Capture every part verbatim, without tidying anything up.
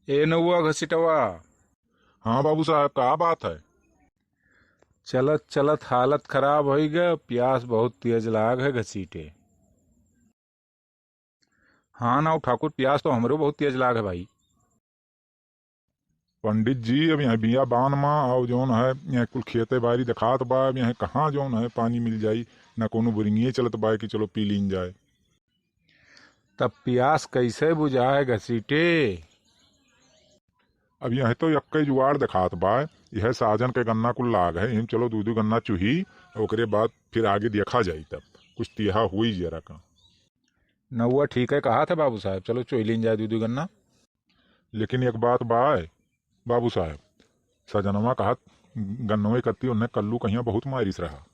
ए नौवा घसीटवा। हाँ बाबू साहब, का बात है? चलत चलत हालत खराब होइ गए, प्यास बहुत तेज लाग है घसीटे। हाँ ना ठाकुर, प्यास तो हमरो बहुत तेज लाग है भाई। पंडित जी, अब यहाँ बिया बान मा, और जौन है, यहाँ कुल खेते बारी देखात बा, अब यहाँ कहाँ जौन है पानी मिल जाई, ना कोनो बोरिंगिए चलत बा कि चलो पी लीन जाए। तब प्यास कैसे बुझाए घसीटे? अब यह तो यक्के जुगाड़ देखात बा, यह साजन के गन्ना कुल लाग है, इम चलो दू दू गन्ना चुही, ओकरे बाद फिर आगे देखा जाई, तब कुछ तिहा हुई जरा का। नौवा ठीक है कहा था बाबू साहब, चलो चोई लीन जाए दू दू गन्ना। लेकिन एक बात बा बाबू साहब, सजनवा कहत गन्नवे कत्ती उन्हें कल्लू कहिया बहुत मारिस रहा।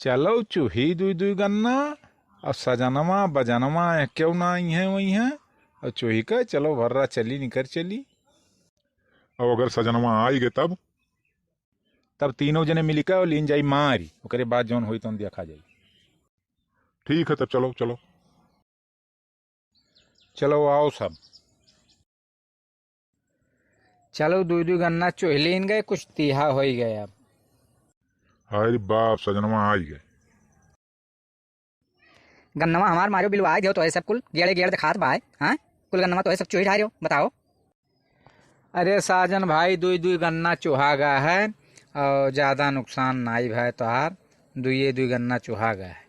चलो चुही दुई दुई गन्ना, और सजनवा बजनवा है, क्यों ना आई है वही है, और चुही के चलो भर्रा चली निकर चली। और अगर सजनवा आई गए तब? तब तीनों जने मिली के और लीन जाई मारी, ओकरे बाद जौन होई तौन देखा जाई। ठीक है तब चलो, चलो। चलो आओ सब। चलो दुई दुई गन्ना चोही लीन गए, कुछ तिहा होई गए अब। हाय रे बाप, सजनवा आई गए। गन्नवा हमार मारियो बिलवा दियो तो है सब कुल, गेड़े गेड़ दिखात बाय, हाँ? कुल गन्नवा तो है सब चोही ढारियो, बताओ। अरे साजन भाई, दुई दुई गन्ना चोहा गया है और ज्यादा नुकसान नाई भाई तोहार, दुइये दुई गन्ना चोहा गया है।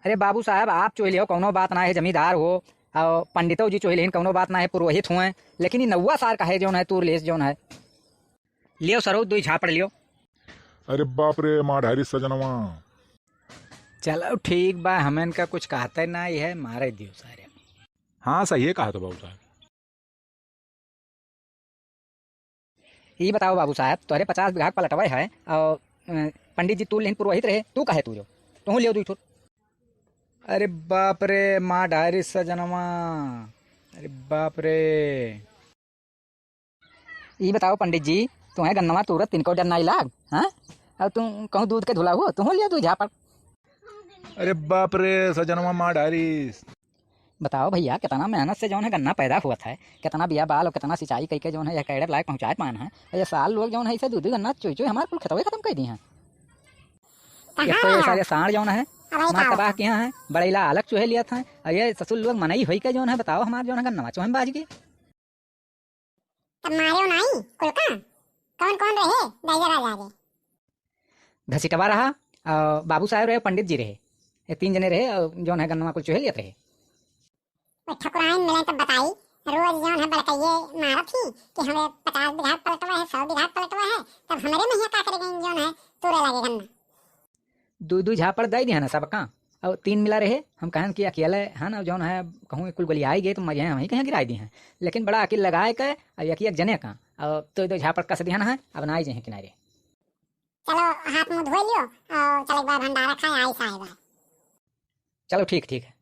अरे बाबू साहब, आप चोही लियो, कौनो बात ना है, जमींदार हो, और पंडितो जी चोही लेहिन, कौनो बात ना है, पुरोहित हुए, लेकिन ये नौवा सार का है जौन है, तूर लेस जौन है। लियो सरो, दुई झापड़ लियो। अरे बाप रे, मार डारी सजनवा। चलो ठीक बा, हमें इनका कुछ कहते ना ही है, मारे दियो सारे। हाँ, सही है कहा तो बाबू साहब। ई बताओ बाबू साहब, तोहरे पचास बीघा के पलटवे है और, अ, पंडित जी तू लेहिन पुरोहित रहे, तू काहे तू जो, तू लियो दुई ठुर। अरे बाप रे, मार डारी सजनवा। अरे बाप रे। ई बताओ पंडित जी, तुम्हें गन्नवा तूरत तिनको डर नाई लाग, हाँ? अब तुम कहूँ दूध के धुला हुआ, तुम लियो दुई झापड़। अरे बाप रे, सजनवा मार डारी। बताओ भैया, कितना मेहनत से जौन है गन्ना पैदा हुआ था, कितना बिया बाल और कितना सिंचाई कइके जौन है यह कैडर लायक पहुँचाए पान है, और ये साल लोग जौन है इसे दू दू गन्ना चुई चुई हमार कुल खेतवे खत्म कर दी हैं। एक तो ये सारे साँड़ जौन है मार तबाह किया है, बड़ैला अलग चूहे लिया था, और ये ससुर लोग मनई होई के जौन है, बताओ हमार जौन है गन्नवा चूहे में बाज गई। तब मारे नाई कुल का? कौन कौन रहे दाइया राजा रे? घसीटवा रहा, और बाबू साहब रहे, पंडित जी रहे, ये तीन जने रहे, और जौन है गन्नवा कुल चूहे लियत रहे। वो ठकुराइन मिले तब बताई, रोज जौन है बड़कइये मारत ही कि हमें पचास बीघा पलटवा है, सौ बीघा पलटवा है, तब हमरे महिया का करे गई जौन है तूरे लगे गन्ना। दू दू झापड़ दे दिया ना सबका, और तीन मिला रहे, हम कहन कि अकेले है ना, जौन है कहूँ कुल गोली आई गए तो मजे हम ही कहीं गिराई दी हैं, लेकिन बड़ा अकिल लगाए के, और एक एक जने का, और तो दो झापड़ कस दिया ना है, अब ना आई जे हैं किनारे। चलो हाथ मुँह धो लियो, और चलो एक बार भंडारा खाए, आई साहेब आए। चलो ठीक, ठीक है।